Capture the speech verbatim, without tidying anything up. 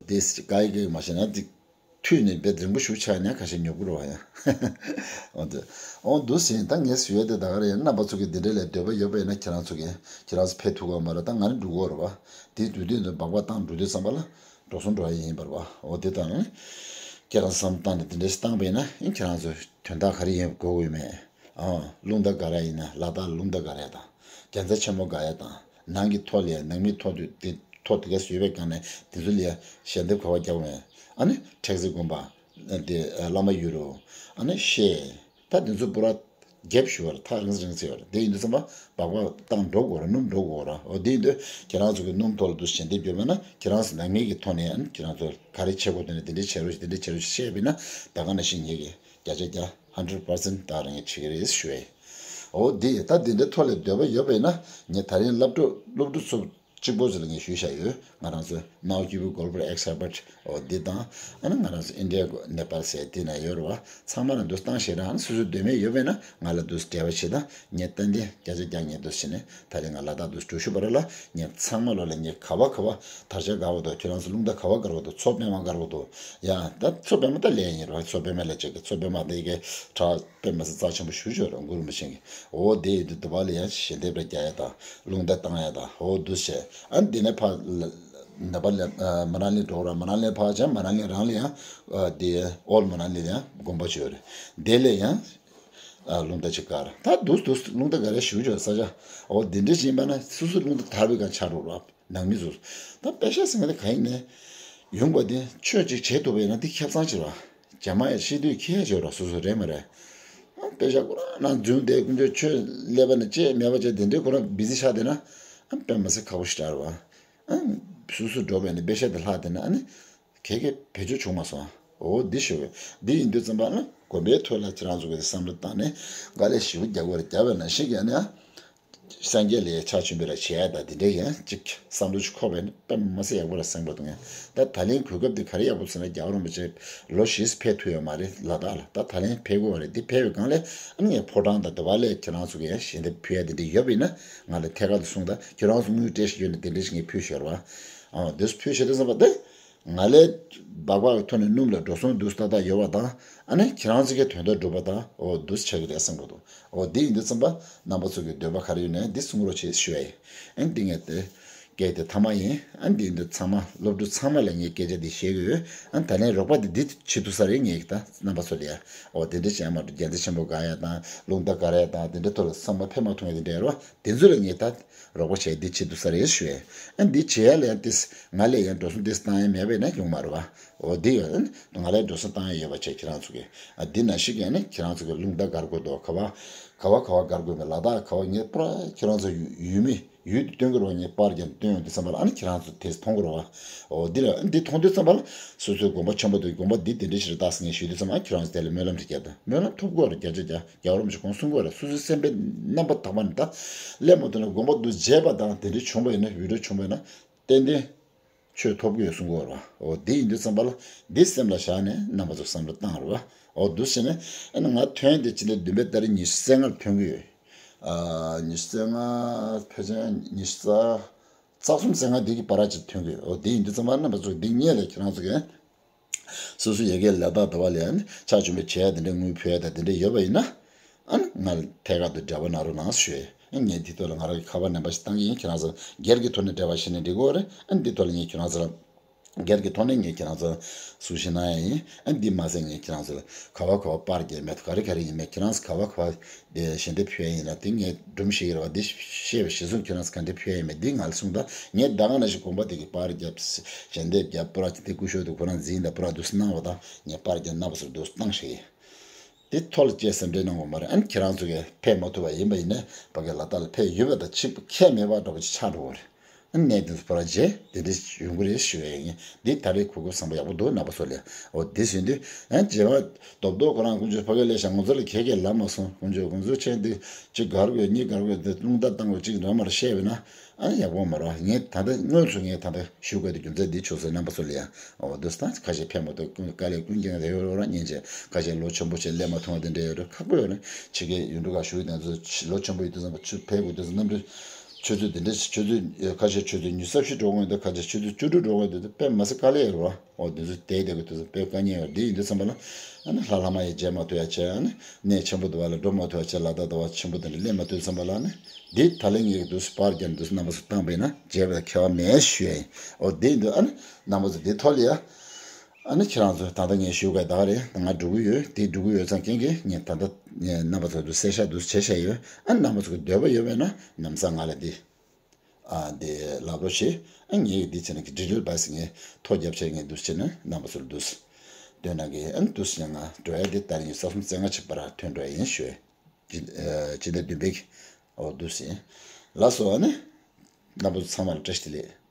དེ་སྐད་ཡིག་མ་ཤེས་ན་དེ་མཐུད་ནས་རྦད་རིང་པོ་ཞིག་ཆགས་ན་ཁ་ཤས་ཉོབ་ཀྱི་རེད་བ་ཡ། འོ་དེ། འོ་འདུག་ཟིན་ད་ངས་ཞུ་ཡ་དེ་ད་ག་རེ་ཡིན། རྣམ་པ་ཚོ་གི་འདི་འདྲ་ལས་འདོད་པ་ཡོད་པ་ཡིན་ན་ཁྱེད་རང་ཚོ་གི་ཁྱེད་རང་ཚོ་ཕེབས་ཐུབ་ཀྱི་མ་རེད། ད་ང་ནི་འགྲོ་གི་ཡོད་རེད་བ། དེ་འགྲོ་དུས་འདི་སྦག་སྦག་བཏང་འགྲོ་དུས་ཙམ་པ་ལ་འགྲོ་སོང་འགྲོ་ཡ་ཡིན་པ་རེད་བ། འོ་དེ་ལྟར་ན་ཁྱེད་རང་ཚོ་བསམ་བཏང་ནས་འདི་འདྲ་ཞིག་བཏང་པ་ཡིན་ན་ཡིན་ཁྱེད་རང་ཚོ་དོན་དག་ག་རེ་ཡིན་དགོས་ཀྱི་ཡོད་མེད། ཨ། རླུང་རྟ་སྒར་ཡ་ཡིན་ན་ལ་དྭགས་རླུང་རྟ་སྒར་ཡ་དང་རྒྱལ་རྩེ་ཆེན་མོ་སྒར་ཡ་དང་། ནང་གི་ཐོག་ལ་ཡ་ནང་མི་ཐོག་དུས་དེ་ཐོག་དེ་ག་བཟོས་པའི་སྒང་ནས་དེ་ཚོ་ལ་ཡ་ཞལ་འདེབས་ག་བ་རྒྱག་མེད། ཨ་ནི་ཁྲེག་རྩེ་དགོན་པ། དེ་བླ་མ་ཡུལ་རུ། ཨ་ནི་ཤེས། ད་དེ་ཚོ་པུ་ར་རྒྱབ་ཞུ་བར་ཐག་རིང་རིང་ཚེ་བར་དེ་ཡིན་དུས་ཙམ་པ་སྦག་སྦག་བཏང་འགྲོ་དགོས་ར་སྣུམ་འགྲོ་དགོས་ར། འོ་དེ་ཡིན་དུས་ཁྱེད་རང་ཚོ་གི་སྣུམ་ཐོག་ལ་དུ་ཞལ་འདེབས་རྒྱབ་མེད་ན་ཁྱེད་རང་ཚོ་ནང་མི་གི་ཐོག་ནས་ཨ་ནི་ཁྱེད་རང་ཚོ་ག་རེ་བྱེད་དགོས་དེ་ནས་དེ་འདྲས་བྱེད་རོགས་ཞེས་དེ་འདྲས་བྱེད་རོགས་ཞེས་བཤད་པས་ན་ད་ག་ནང་བཞིན་ངེད་ཀྱི་བརྒྱ་ཆ་བརྒྱ་hundred percent ད་རང་ངས་བྱེད་ཀྱི་རེད་ཞུ་བས། འོ་དེ་ད་དེ་འདྲའི་ཐོག་ལ་འདོད་པ་ཡོད་པས་ན་ངས་ད་རིང་སློབ་ཕྲུག་སློབ་ཕྲུག་ཚོ་གཅིག་པོ་ཚོ་ལ་ངས་ཞུས་བཞག་ཡོད། ང་རང་ཚོ་Now Kipu Golf Expert འོ་འདི་དང་ཨ་ནི་ང་རང་ཚོ་India Nepal ཟེར་དེ་ན་ཡོད་རེད་བ། ཚང་མ་ལ་འདུག་སྟངས་ཤིག་རང་སོ་སོའི་འདོད་མོས་ཡོད་པས་ན་ང་ལ་འདུག་འབྲེལ་བ་བྱེད་དང་། ངས་ཏན་ཏན་བརྒྱ་ཆ་བརྒྱ་ངས་འདུག་བྱས་ནས་ད་རེས་ང་ལ་དྭགས་འདུག་འགྲོ་ཤུགས་པ་རེད་ལ། ངས་ཚང་མ་ལོ་ལ་ངས་ག་བ་ག་བ་དར་ཆ་ག་བ་དང་ཁྱོད་རང་ཚོ་རླུང་རྟ་ག་བ་ག་བ་དང་མཚོ་པད་མ་ག་བ་དང་ཡ་ད་མཚོ་པད་མ་ད་ལས་ཡིན་རེད་བ། མཚོ་པད་མ་ལས་བྱེད་ཀྱི་མཚོ་པད་མ་དེ་གའི་བྲག་དཔེ་མི་སྲིད་རྩ་ཆེན་པོ་ཞུ་ཆོག་ར་གུ་རུ་མི་ཆེན་གྱི། འོ་དེ་ཡོད་དུས་དུ་བ་ལ་ཡང་ཞལ་འདེབས་རེ་རྒྱག་ཡ་དང་རླུང་རྟ་བཏང་ཡ་དང་འོ་འདུག་བྱས། ཨ་འདི་ནས་ཕ་ལ་ནེ་པ་ལ་མ་ན་ལི་འགྲོ་ར། མ་ན་ལི་ཕ་ཅང་མ་ན་ལི་རང་ལ་ཡང་དེ་ཨོལ་མ་ན་ལི་ལ་ཡང་དགོན་པ་ཅིག་ཡོད་རེད། དེ་ལ་ཡང་རླུང་རྟ་ཅིག་བཀར་ད་འདུག་འདུག་རླུང་རྟ་ག་རེ་ཞུ་ཆོག་ས་ཆ། འོ་འདི་འདྲ་ཞིག་ཡིན་པ་ན་སོ་སོ་རླུང་རྟ་དར་བའི་སྒང་ཆགས་འགྲོ་ར། ནང་མི་ཚོ། ད་པེ་ཤ་ཟེར་མཁན་དེ་ག་ཡིན་ནས། ཡོང་བ་དེ་ཆོས་ཅིག་བྱེད་ཐུབ་པ་ཡིན་ན་དེ་ཁེ་བཟང་ཆེ་བ། རྒྱ་མ་ཡ་ཤི་དུས་ཁེ་ཡ་ཆེ་བ་སོ་སོ་རེད་མ་རེད། ཨ་པེ་ཤ་ཁོ་རང་ནང་འཛུལ་དེ་ཀུན་སྤྱོད་ཆོས་ཀླད་པ་ནས་ཅེས་མེད་པ་བྱས་དེ་འདྲའི་ཁོ་རང་བི་ཟི་ཆགས་བསྡད་ན། ཨ་དཔེ་མ་སྲིད་ཁག་པོ་ཞིག་རེད་བ། ཨ་སོ་སོ་འགྲོ་བས་ནས་པེ་ཤ་དེ་ལྷག་བསྡད་ན་ཨ་ནི། གལ་གལ་བེད་སྤྱོད་བྱུང་མ་སོང་། འོ་འདི་ཞུ་བས་འདི་ཡིན་དུས་ཙམ་པ་ལ་དགོན་པའི་ཐོག་ལ་ཁྱེད་རང་ཚོ་གི་བསམ་བློ་བཏང་ནས་དཀའ་ལས་ཞེ་པོ་རྒྱག་དགོས་རེད། རྒྱག་པ་ནང་བཞིན་གྱི་ཨ་ནི་ཨ། སངས་རྒྱས་ལ་ཕྱག་མཆོད་འབུལ་ལ་བྱེད་ཡ་ད་དེ་འདྲ་ཡང་ཅིག་བསམ་བློ་ཅིག་འཁོར་བས་ནི་དཔེ་མ་སྲིད་ཡག་པོ་ལ་སེམས་པ་གཏོང་ཡ། ད་ད་ལན་གོ་སྐབས་འདི་ག་རེ་ཡག་པོ་ཟེར་ན་རྒྱལ་བ་རིན་པོ་ཆེ་ལོ་བཞི་ཕེབས་ཐུབ་ཡོད་མ་རེད་ལ་དྭགས་ལ། ད་ད་ལན་ཕེབས་དགོས་པ་རེད། འདི་ཕེབས་པའི་སྒང་ལས་ཨ་ནི་ངས་ཕོ་བྲང་དང་དུ་བ་ལས་ཁྱེད་རང་ཚོ་གི་ཞལ་འདེབས་ཕུལ་ཡ་དེ་འདྲ་ཡོད་པ་ཡིན་ན་ང་ལ་ཐད་ཀར་དུ་གསུངས། ད་ཁྱེད་རང་ཚོ་དངུལ་སྤྲད་ཤེས་ཡོད་ན་དེ་འདྲ་ཞིག་ངས་ཕུལ་ཤོར་བ། ཨ་འདི་ཕུལ་ཤེས་དེ་བསམ་པ་དེ། ང་ལས་སྦག་སྦག་གི་ཐོག་ནས་སྣུམ་ལ་འགྲོ་སོང་འདུག་ཏག་ཏག་ཡོད་པ་དང་། ཨ་ནི་ཁྱེད་རང་ཚོ་གི་དོན་དག་འགྲུབ་པ་དང་འོ་འདུག་ཆགས་ཀྱི་རེད་བསམ་གི་འདུག་འོ་འདི་ཡིན་དུས་ཙམ་པ་རྣམ་པ་ཚོ་གི་འདོད་པ་ག་རེ་ཡོད་ནའི་འདི་གསུང་རོགས་བྱེད་ཞུ་ཡ་ཡིན། ཨ་ནི་འདི་ངས་དེ་སྐད་དེ་ཐ་མ་ཡིན། ཨ་ནི་འདི་ཡིན་དུས་ཚང་མ་སློབ་ཕྲུག་ཚང་མ་ལ་ངས་སྐད་ཆ་འདི་བཤད་གི་ཡོད། ཨ་ནི་ད་ལན་རོགས་པ་འདི་འདི་བྱེད་ཐུབ་ས་རེད། ངས་ད་རྣམ་པ་ཚོ་ལ་ཡ་འོ་དེ་འདྲ་བྱས་མ་འགྲོ། རྒྱལ་རྩེ་ཆེན་པོ་དགའ་ཡ་དང་རླུང་རྟ་དགའ་ར་ཡ་དང་དེ་འདྲ་ཐོག་ལ་ཚང་མ་ཕེབས་མ་ཐུབ་ཡ་དེ་འདྲ་ཡོད་རེད་བ། དེ་ཚོ་ལ་ངས་ད་རོགས་པ་བྱས་འདི་བྱེད་ཐུབ་ས་རེད་ཞུ་ཡས། ཨ་འདི་བྱེད་ཡ་ལ་ཡང་ཏིས་ང་ལས་ཡང་འགྲོ་སོང་ཏིས་བཏང་ཡ་མེད་པས་ན་ཡོང་མ་རེད་བ། འོ་འདི་ཡོད། ཨ་ང་ལས་འགྲོ་སོང་བཏང་ཡ་ཡོད་པ་བྱས་ཁྱེད་རང་ཚོ་གི་ཨ་འདི་ན་ཞིག་ཡང་ནི་ཁྱེད་རང་ཚོ་གི་རླུང་རྟ་སྒར་དགོས་འདུག་ག་བ་ག་བ་ག་བ་སྒར་དགོས་མེད་ལ་དྭགས་ག་བ་ངས་པུ་ར་ཁྱེད་རང་ཚོ་ཡུལ་མི་ཡུལ་དུ་སྟོན་དགོས་རེད་བ། ངས་པར་རྒྱབ་སྟོན་ཡོང་དུས་ཙམ་པ་ལ་ཨ་ནི་ཁྱེད་རང་ཚོ་དེ་མཐོང་དགོས་རེད་བ། འོ་འདི་ལ་ཨ་འདི་མཐོང་དུས་ཙམ་པ་ལ་སོ་སོའི་དགོན་པ་ཆེན་པོ་དང་དགོན་པ་འདི་དེ་འདྲ་ཞིག་རེད་ད་ཟེར་ངས་ཞུས་དུས་ཙམ་པ་ཨ་ཁྱེད་རང་ཚོ་དེ་ལ་སྨོན་ལམ་ཞིག་བརྒྱབ་དང་སྨོན་ལམ་ཐོབ་དགོས་རེད། བརྒྱ་ཆ་བརྒྱ། རྒྱལ་བ་རིན་པོ་ཆེ་གོང་གསུང་གི་ཡོད་རེད། སོ་སོའི་སེམས་པའི་རྣམ་པ་དག་པ་ནི་ད་སླེབས་མ་ཐུབ་ན་དགོངས་པ་འདུག་བྱས་པ་དང་དེ་འདྲའི་བྱུང་བ་ཡིན་ན་ཡུལ་གྲུ་བྱུང་བ་ཡིན་ན་ཏན་ཏན་ཆོས་ཐོབ་ཀྱི་ཡོད་གསུང་གི་ཡོད་རེད་བ། འོ་དེ་ཡིན་དུས་ཙམ་པ་ལ་འདི་སེམས་ལ་བཞག་ནས་རྣམ་པ་ཚོ་བསམ་བློ་བཏང་རེད་བ། འོ་འདུག་བྱས་ནས་ཨ་ནི་ང་ཐོན་དེ་ཕྱི་ཟླ་བདུན་པའི་ཏ་རིག་ཉི་ཤུ་རྩ་ལྔར་ཐོན་གི་ཡོད། ཨ་ཉི་ཤུ་རྩ་ལྔ་ཕལ་ཆེར་ཉི་ཤུ་རྩ་རྩ་གསུམ་རྩ་ལྔ་འདི་གི་བར་ཅིག་ཐོན་གི་ཡོད། འོ་དེ་ཡིན་དུས་ཙམ་པ་རྣམ་པ་ཚོ་འདི་སྔོན་ལ་ཁྱེད་རང་ཚོ་གི་སོ་སོ་ཡ་གིར་ལ་དྭགས་དུ་བ་ལ་ཡ་ནི་ཕྱག་མཆོད་འབུལ་བྱེད་ཡ་དེ་འདྲའི་དངུལ་ཕུལ་ཡ་དང་དེ་འདྲ་ཡོད་པ་ཡིན་ན། ཨ་ནི་ང་ལ་ཐད་ཀར་དུ་འབྲེལ་བ་གནང་རོགས་གནང་ཞུ་ཡས། ཨ་ངས་འདི་ཐོག་ལ་ང་རང་གི་ཁ་པར་ནམ་བར་ཞིག་བཏང་གི་ཡིན། ཁྱེད་རང་ཚོ་སྒེར་གྱི་ཐོག་ནས་འབྲེལ་བ་བྱས་ནས་འགྲིག་གི་ཡོད་རེད། ཨ་ནི་འདི་ཐོག་ལ་ངས་ཁྱེད་རང་ཚོ་ལ་སྒེར་གྱི་ཐོག་ནས་ངས་ཁྱེད་རང་ཚོ་ལ་གསུང་བཤད་གནང་ཡ་ཡིན། ཨ་ནི་འདི་མ་ཟད་ངས་ཁྱེད་རང་ཚོ་ལ་ག་བ་ག་བ་པར་རྒྱག་མེད་ག་རེ་ག་རེ་ཡིན་མེད་ཁྱེད་རང་ཚོ་ག་བ་ག་བ་དེ་ཞལ་འདེབས་ཕུལ་ཡ་ཡིན་ན་དེ་ངས་སྒྲུང་ཞིག་ཡོད་རེད་བ། འདི་བཤད་པ་གཞིར་བཟུང་ཁྱེད་རང་ཚོ་ག་འདྲ་ཕུལ་ཡ་ཡིན་མེད་འདི་ང་ལ་གསུངས་དང་། ངས་ད་ག་ནང་བཞིན་དགོངས་པ་དེ་གི་པར་རྒྱབ་ཞལ་འདེབས་རྒྱབ་པུ་ར་དེ་སྐུ་ཞབས་དེ་ཁོ་རང་འཛིན་དང་པུ་ར་འདུག་སེ་གནང་བ་དང་ངས་པར་རྒྱབ་རྣམ་པ་ཚོར་འདུག་སེ་བཏང་ཞིག་ཡིན། དེ་ཐོག་ལ་སྐྱེས་སེམས་ཁྲལ་གནང་དགོས་མ་རེད། ཨ་ནི་ཁྱེད་རང་ཚོ་གིས་ཕེབས་མ་ཐུབ་པ་ཡིན་པ་ཡིན་ན་ཕ་གི་ལ་དྭགས་ལ་ཕེབས་ཡོད་པ་དང་ཕྱིར་ཁྱད་མེད་པ་འདྲ་པོ་ཅིག་ཆགས་འགྲོ་གི་རེད། ཨ་ནི་གནས་དེ་ཚོ་ཕར་རྗེས་དེ་འདྲ་ཡོང་གི་རེད་ཞུ་ཡ་ཡིན། འདི་ད་རེས་གོ་སྐབས་བཟང་པོ་ཡག་པོ་འདུག་རྣམ་པ་ཚོ་ལ། འོ་དེ་ཟིན་དུས་ཨ་ནི་རྗེས་མ་རྡོབ་རྡོབ་ཁོ་རང་དཀོན་མཆོག་ཕ་གི་ལས་ཤག་ང་ཚོ་ལ་གལ་གལ་ལབ་མ་སོང་། དཀོན་མཆོག་དཀོན་མཆོག་ཆེན་འདི་གཅིག་དགར་དགོས་གཉིས་དགར་དགོས་འདི་རླུང་རྟ་བཏང་དགོས་གཅིག་འདྲ་མར་བཤད་པས་ན། ཨ་ཡག་པོ་མ་རེད། ངས་ད་ལྟ་དངོས་སུ་ངས་ད་ལྟ་ཞུ་དགོས་དེ་རྒྱུ་མཚན་འདི་ཆོག་ཟེར་རྣམ་པ་ཚོ་ལ་ཡང་འོ་འདུག་སྟངས་ཁ་ཤས་ཕན་མ་ཐོགས་ཀུན་དཀའ་ལས་ཀུན་ཀྱང་རེ་བ་རོགས་རང་ཉན་བྱས་ཁ་ཤས་ལོ་ཆེན་པོ་བྱས་སླེབས་མ་ཐུབ་པ་དེ་འདྲ་ཡོད་རེད། ཁག་པོ་ཡོད་རེད། ཕྱི་རྒྱལ་ཡུལ་གྲུ་ཁག་ཞུགས་དེ་ཚོ་ལོ་ཆེན་པོ་ཡོད་དུས་ཙམ་པ་ཆུ་ཕེབས་དགོས་དུས་ཙམ་གནམ་གྲུ་ ཆུ་ཚོད་འདི་འདྲ་ཞིག་ཆུ་ཚོད་ཁ་ཤས་ཆུ་ཚོད་ཉི་ཤུ་རྩ་བཞི་འགྲོ་གི་ཡོད་འདུག་ཁ་ཤས་ཆུ་ཚོད་བཅུ་དྲུག་འགྲོ་གི་ཡོད་འདུག་དཔེ་མི་སྲིད་དཀའ་ལས་ཡོད་རེད་བ། འོ་འདི་ཚོ་བསྡད་བསྡད་གི་དུས་ཚོད་དཔེ་དཀའ་ངལ་ཡོད་འདི་ཡིན་དུས་ཙམ་པ་ལ། ཨ་ནི་ལྷ་ལྷ་མ་ཡི་མཇལ་མ་ཐུབ་ཡ་བྱས། ཨ་ནི་གནས་ཆེན་པོ་འདི་བ་ལ་འགྲོ་མ་ཐུབ་ཡ་བྱས། ལ་དྭགས་འདི་བ་ཆེན་པོ་འདི་འདྲ་སླེབས་མ་ཐུབ་ཙམ་པ་ལ་ཨ་ནི་འདི་ད་ལན་ངེད་ཀྱི་འདུག་སེ་པར་རྒྱག་འདུག་སེ་རྣམ་པ་ཚོ་བཏང་པས་ན་མཇལ་བ་ལ་ཁྱད་པར་མེད་ཞུ་ཡ་ཡིན། འོ་འདི་ཡིན་དུས་ཨ་ནི་རྣམ་པ་ཚོ་འདི་ཐོག་ལ་ཡ། ཨ་ནི་ཁྱེད་རང་ཚོ་ད་ལྟ་ངས་ཞུ་དགོས་ད་ག་རེད། ང་འགྲོ་གི་ཡོད། དེ་འགྲོ་གི་ཡོད་ཙང་རྐྱེན་གྱིས་ངས་ད་ལྟ་རྣམ་པ་ཚོ་འདུག་གསལ་བཤད་འདུག་བྱས་བཞག་ཡོད། ཨ་ནི་རྣམ་པ་ཚོ་གི་འདོད་པ་ཡོད་པས་ན་ནམ་སང་ང་ལ་འདི་ཨ་འདི་ལབ་རོགས་བྱེད། ཨ་ངས་འདི་བྱས་ན་གི་ཌི་ཊེལ་བཱས་ངས་ཐོ་རྒྱབ་བྱས་ངས་འདུག་བྱས་ན་རྣམ་པ་ཚོར་འདུག་སྟོན་ན་གི། ཨ་ནི་འདུག་བྱས་ང་འགྲོ་ཡ་འདི་ད་རིང་ས་གསུམ་རྩེ་ལྔ་ཅིག་བར་ཐོན་འགྲོ་ཡ་ཡིན་ཞུ། སྤྱི་ཟླ་བདུན་པའི་གི་འོ་འདུག་སེ། ལགས་སོ། ཨ་ནི་རྣམ་པ་ཚོ་ཚང་མ་ལ་བཀྲ་ཤིས་བདེ་ལེགས།